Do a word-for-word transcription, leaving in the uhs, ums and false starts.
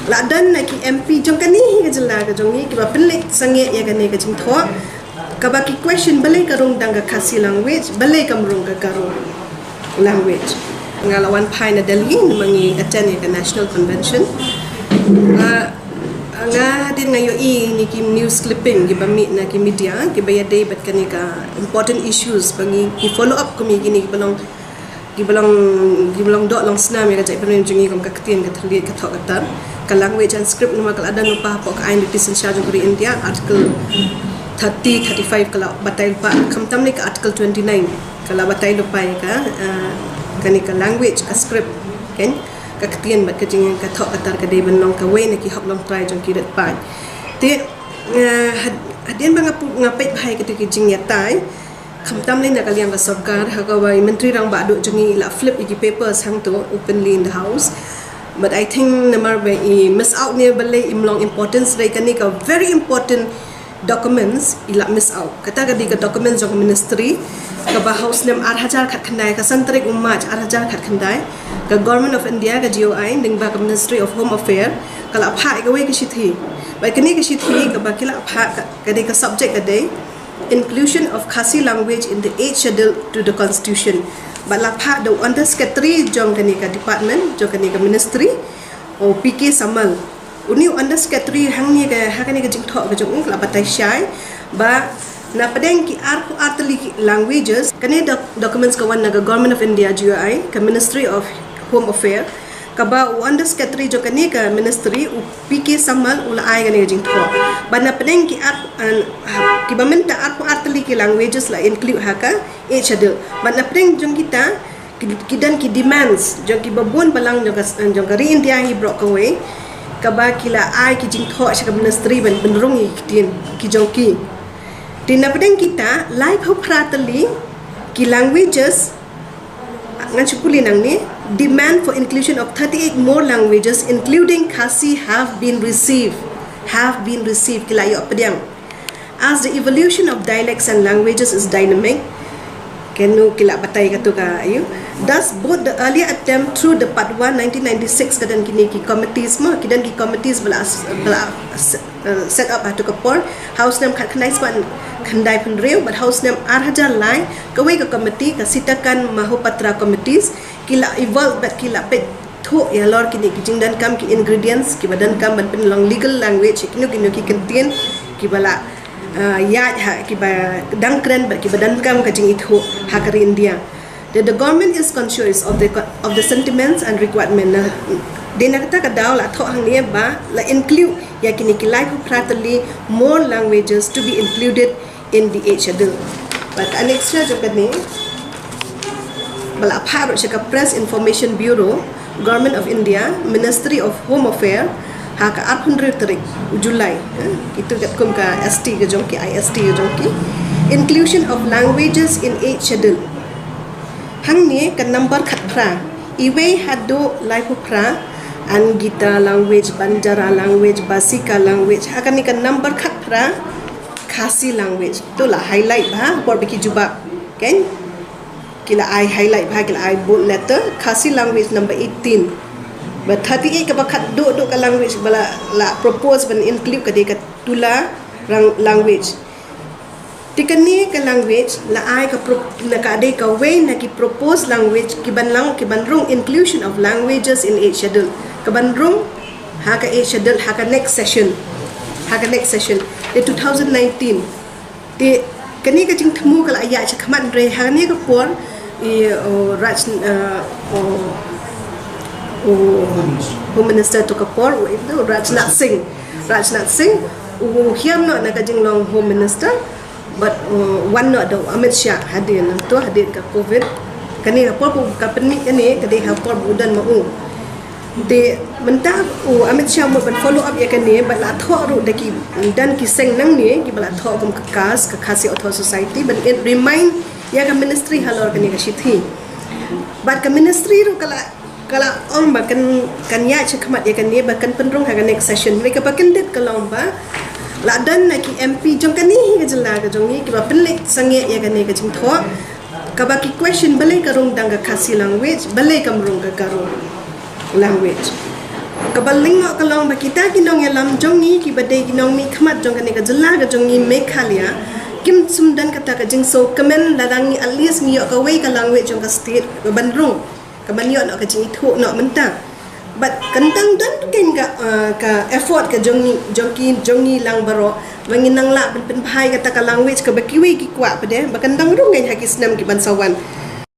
La don na ki M P jong kane hi ka jylla ka jong ngi kiba pynleit sangeh ïa kane ka jingthoh. Kaba ki question balei ka rung tang ka Khasi language, balei kam rung ka Garo language. Nga la wan phai na Delhi namar ngi attend ïa ka National Convention. Nga, nga hadien nga ïohi ïa ki news clipping kiba mih na ki media kiba ïadei bad kane ka important issues ba ngi ki follow up kum ïa kine kiba long kiba long kiba long doh long snam ïa ka jaitbynriew jong ngi kum ka ktien, ka thylliej, ka thoh ka tar. Ka language and script namar ka la don lypa hapoh ka aiñ lynti synshar jong ka ri India, article thirty, thirty-five ka la batai lypa, khamtam ne ka article twenty-nine ka la batai lypa ïa ka, eh, kane ka language, ka script, kan, ka ktien bad ka jing ka thoh ka tar ka dei ban long kawei na ki hok longtrai jong ki rit paid. Te, eh, had-, hadien ba nga pu-, nga peit bha ïa kito ki jingïatai, khamtam lei na ka liang ka sorkar, ha kaba i Myntri Rangbah Duh jong ngi i la flip ïa ki papers hangto openly in the house. But I think namar ba i miss out ne balei, im long importance, dei kane ka very important documents i la miss out. Kata ka dei ka documents jong ka ministry kaba ha u snem ar hajar khatkhyndai, ka san tarik u March ar hajar khatkhyndai, ka Government of India, ka G O I, lyngba ka Ministry of Home Affair, ka la phah ïa kawei ka shithi. Bad kane ka shithi kaba ki la phah ka, ka dei ka subject ka dei Inclusion of Khasi language in the Eighth Schedule to the Constitution. Bad la phah da u Under Secretary jong kane ka department, jong kane ka ministry, u P K Samal. Une u Under Secretary hangne ka, ha kane ka jingthoh ka jong u ka la batai shai ba na pdeng ki arphew ar tylli ki languages, kane doc-, documents ka wan na ka Government of India, G O I, ka Ministry of Home Affair, kaba u Under Secretary jong kane ka ministry, u P K Samal, u la ai kane ka jingthoh. Bad na pdeng ki ar, an, ha, kiba mynta arphew ar tylli ki languages la include ha ka Eighth Schedule. Bad na pdeng jong kita, ki, ki don ki demands jong kiba bun balang jong ka, jong ka ri India hi baroh kawei, kaba ki la ai ki jingthoh sha ka ministry ban pynrung ïa ki ktien ki jong ki. Te na pdeng kita, laiphew phra tylli ki languages, ngan shu pule nangne, demand for inclusion of thirty-eight more languages including Khasi have been received, have been received, ki la ïoh pdiang. As the evolution of dialects and languages is dynamic, kano ki la batai kato ka, ayu, thus both the earlier attempt through the Part One nineteen ninety-six, ka don kine ki committees mo, ki don ki committees ba la, ba la, uh, set up ha kato ka por, ha u snem khatkhyndai spah khyndai phew hynriew, bad ha u snem ar hajar lai, kawei ka committee, ka Sitakan Mohapatra Committees, ki la evolve bad ki la peit thuh ïalor kine ki jingdonkam, ki ingredients kiba donkam ban pynlong legal language ïa kino kino ki kyntien kiba la, uh, ïaid ha, kiba dang kren bad kiba donkam ka jingithuh ha ka ri India. That the government is conscious of the co-, of the sentiments and requirement. Na, dei na kata ka daw la thoh hangne ba la include ïa kine ki laiphew phra tylli more languages to be included in the Eighth Schedule. Bad ka annexure jong kane ba la phah ruh sha ka Press Information Bureau, Government of India, Ministry of Home Affair, ha ka arphew hynriew tarik u July, eh, kito katkum ka S T ka jong ki, I S T ka jong ki. Inclusion of languages in Eighth Schedule. Hangne ka number khatphra, iwei haduh laiphew phra, Angita language, Banjara language, Basika language, ha kane ka number khatphra, Khasi language. To la highlight bha por ba ki jubab, kan? Ki la ai highlight bha, ki la ai bold letter, Khasi language number eighteen. Ba thirty-eight kaba khatduh duh ka language ba la, la propose ban include ka dei ka Tula rang-, language. Te kane ka language la ai ka pro-, na ka dei kawei na ki proposed language kiban lang, kiban rung inclusion of languages in Eighth Schedule, kaban rung ha ka Eighth Schedule ha ka next session, ha ka next session, the two thousand nineteen. Te kane ka jingthmu ka la ïaid shakhmat, hynrei ha kane ka por i, uh, Raj, uh, uh, uh, Home Minister to ka por, u, u Rajnath Singh, Rajnath Singh u hiam noh na ka jinglong Home Minister, bad, uh, wan noh da u Amit Shah hadien, to hadien ka covid. Kane ka por ka pynmih kane ka dei ha por ba u don ma u. Te mynta u Amit Shah u mut ban follow up ïa kane, bad la thoh ruh da ki, don ki seng nangne kiba la thoh kum ka KAS, ka Khasi Authors' Society, ban remind ïa ka ministry halor kane ka shithi. Bad ka ministry ruh ka la, ka la ong ba kan, kan ïaid shakhmat ïa kane, ba kan pynrung ha ka next session. Hynrei kaba kyndit ka long ba la don na ki M P jong kane hi ka jylla ka jong ngi kiba pynleit sangeh ïa kane ka jingthoh, kaba ki question balei ka rung tang ka Khasi language, balei kam rung ka Garo language. Kaba lyngkot ka long ba kita ki nongïalam jong ngi kiba dei ki nongmihkhmat jong kane ka jylla ka jong ngi Meghalaya, kim sngewdon kata ka jingsngewkmen lada ngi at least ngi ïoh kawei ka language jong ka state ban rung, ka ban ïoh noh ka jingithuh noh mynta. Bad kan dang don kein ka, uh, ka effort ka jong ngi, jong ki, jong ngi lang baroh ba ngin nang lah ban pynbha ïa kata ka language kaba kiwei ki kwah pat de, ba kan dang rung kein ha ki snem ki ban sa wan.